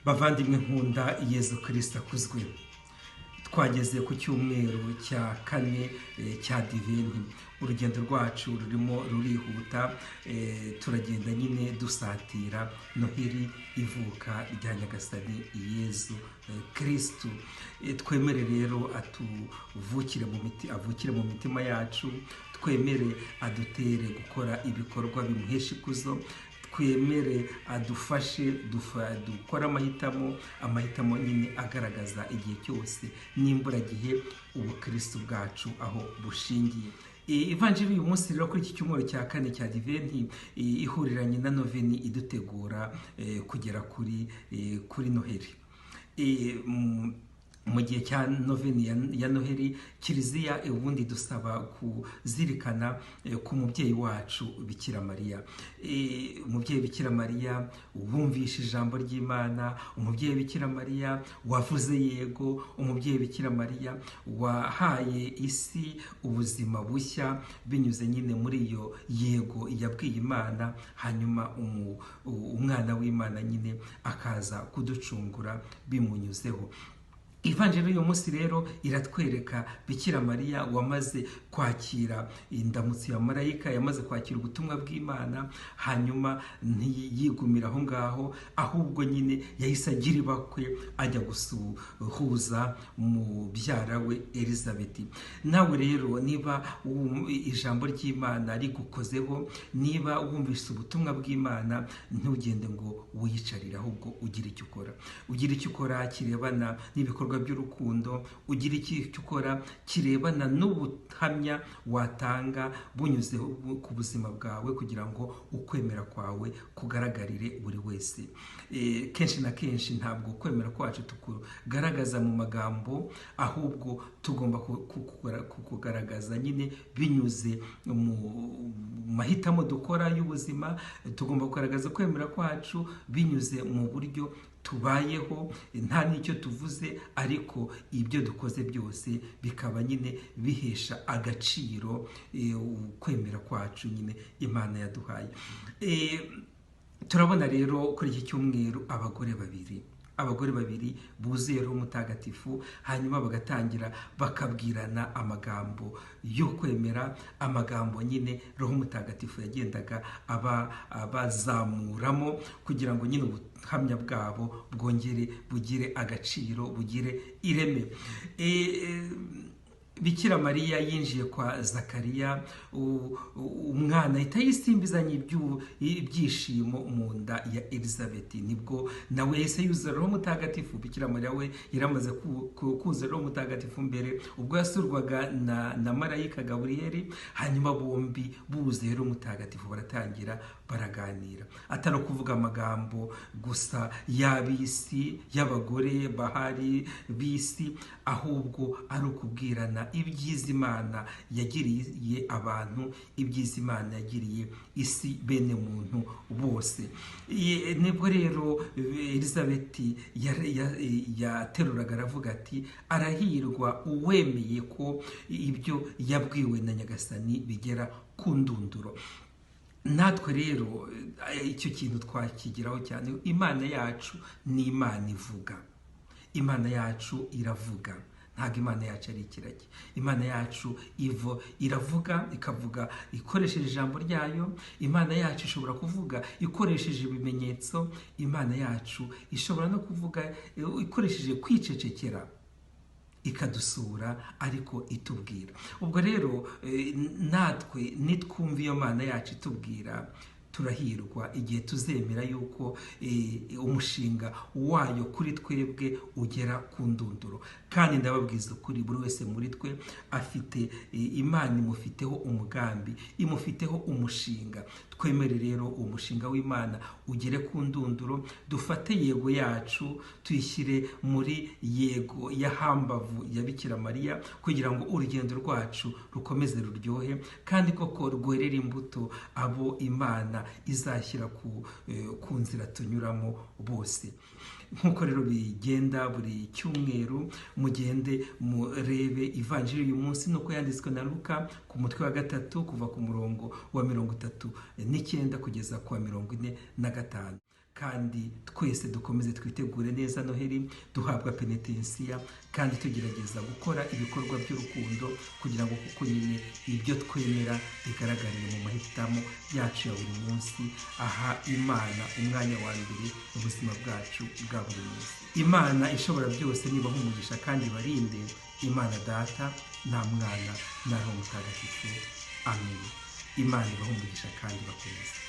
Bavandimwe nkunda, Yezu Kirisita akuzwe. Twageze ku cyumweru cya kane cya Adiventi. Urugendo rwacu rurimo rurihuta, turagenda nyine dusatira Noheli, ivuka rya Nyagasani Yezu Kirisitu. Twemere rero atuvukire mu miti, avukire mu mitima yacu. Twemere adutere gukora ibikorwa bimuhesha ikuzo. Twemere adufashe dukore amahitamo, amahitamo nyine agaragaza igihe cyose n'imburagihe ubukristo bwacu aho bushingiye. Ivanjiri uyu munsi rero, kuri iki cyumweru cya kane cya Adiventi, ihuriranye na noveni idutegura kugera kuri Noheli. Mu gihe cya noveni ya Noheli, Kiliziya ubundi dusaba kuzirikana ku mubyeyi wacu Bikira Mariya. Umubyeyi Bikira Mariya wumvishe ijambo ry'Imana, umubyeyi Bikira Mariya wavuze yego, umubyeyi Bikira Mariya wahaye isi ubuzima bushya binyuze nyine muri iyo yego yabwiye Imana, hanyuma umwana w'Imana nyine akaza kuducungura bimunyuzeho. Ivanjiri y'uyu munsi rero iratwereka Bikira Mariya wamaze kwakira indamutso ya marayika, yamaze kwakira ubutumwa bw'Imana, hanyuma ntiyigumira aho ngaho, ahubwo nyine yahise agira ibakwe ajya gusuhuza mubyara we Elizabeth. Nawe rero, niba ijambo ry'Imana rigukozeho, niba wumvise ubutumwa bw'Imana, ntugende ngo wiyicarire, ahubwo ugire icyo ukora. Ugire icyo ukora kirebana n'ibikorwa by'urukundo, ugira icyo ukora kirebana n'ubuhamya watanga bunyuze ku buzima bwawe, kugira ngo ukwemera kwawe kugaragarire buri wese. Kenshi na kenshi ntabwo ukwemera kwacu tukugaragaza mu magambo, ahubwo tugomba kukugaragaza nyine binyuze mu mahitamo dukora y'ubuzima. Tugomba kugaragaza kwemera kwacu binyuze mu buryo tubayeho, nta n'icyo tuvuze, ariko ibyo dukoze byose bikaba nyine bihesha agaciro ukwemera kwacu nyine Imana yaduhaye. Turabona rero kuri iki cyumweru abagore babiri buzuye Roho Mutagatifu, hanyuma bagatangira bakabwirana amagambo yo kwemera, amagambo nyine Roho Mutagatifu yagendaga aba abazamuramo kugira ngo nyine ubuhamya bwabo bwongere bugire agaciro, bugire ireme. Bikira Mariya yinjiye kwa Zakariya, umwana ahita yisimbizanya ibyishimo mu nda ya Elizabeth. Nibwo nawe yahise yuzura Roho Mutagatifu. Bikira Mariya we yaramaze kuzura Roho Mutagatifu mbere, ubwo yasurwaga na marayika Gaburiyeli. Hanyuma bombi buzuye Roho Mutagatifu baratangira baraganira, atari ukuvuga amagambo gusa y'ab'isi, y'abagore bahari b'isi, ahubwo ari ukubwirana ibyiza Imana yagiriye abantu, ibyiza Imana yagiriye isi, bene muntu bose. Nibwo rero Elizabeth yateruraga aravuga ati: "Arahirwa uwemeye ko ibyo yabwiwe na Nyagasani bigera ku ndunduro." Natwe rero icyo kintu twakigeraho cyane. Imana yacu ni Imana ivuga. Imana yacu iravuga, ntabwo Imana yacu ari ikiragi. Imana yacu ivo iravuga, ikavuga ikoresheje ijambo ryayo. Imana yacu ishobora kuvuga ikoresheje ibimenyetso. Imana yacu ishobora no kuvuga ikoresheje kwicecekera, ikadusura ariko itubwira. Ubwo rero natwe nitwumva iyo Mana yacu itubwira, turahirwa igihe tuzemera yuko umushinga wayo kuri twebwe ugera ku ndunduro. Kandi ndababwiza ukuri, buri wese muri twe afite Imana imufiteho umugambi, imufiteho umushinga. Twemere rero umushinga w'Imana ugere ku ndunduro. Dufate yego yacu tuyishyire muri yego ya hambavu ya Bikira Mariya, kugira ngo urugendo rwacu rukomeze ruryohe kandi koko rwerere imbuto abo Imana izashyira ku nzira tunyuramo bose. Nk'uko rero bigenda buri cyumweru, mugende murebe ivanjiri uyu munsi nuko yanditswe na Luka ku mutwe wa 3, kuva ku murongo wa 39 kugeza ku wa 45. Kandi twese dukomeze twitegure neza Noheli, duhabwa penetensiya kandi tugerageza gukora ibikorwa by'urukundo, kugira ngo kuko nyine ibyo twemera bigaragarire mu mahitamo yacu ya buri munsi, aha Imana umwanya wa mbere mu buzima bwacu bwa buri munsi. Imana ishobora byose nibaha umugisha kandi barinde, Imana Data nta Mwana na Roho Mutagatifu. Amen. Imana ibahe umugisha kandi bakomeze.